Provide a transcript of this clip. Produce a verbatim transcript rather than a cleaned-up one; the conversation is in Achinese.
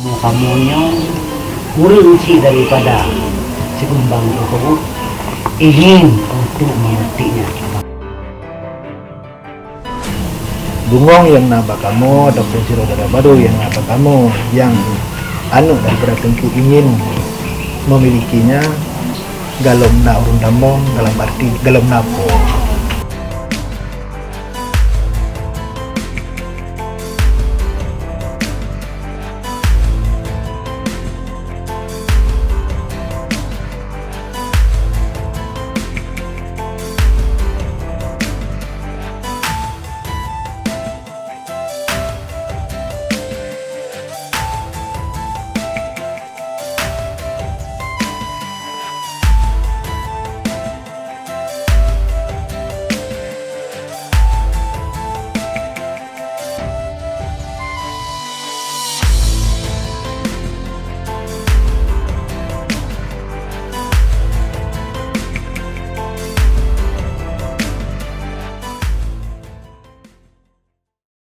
Kamoe nyoe ureuëng cit daripada sikumbang tersebut ingin untuk memetiknya. Bungöng nyang na bak kamoe ataupun sidroe dara barô nyang na bak kamoe nyang aneuëk daripada teungku ingin memilikinya, galom na ureuëng tamong dalam arti galom na po.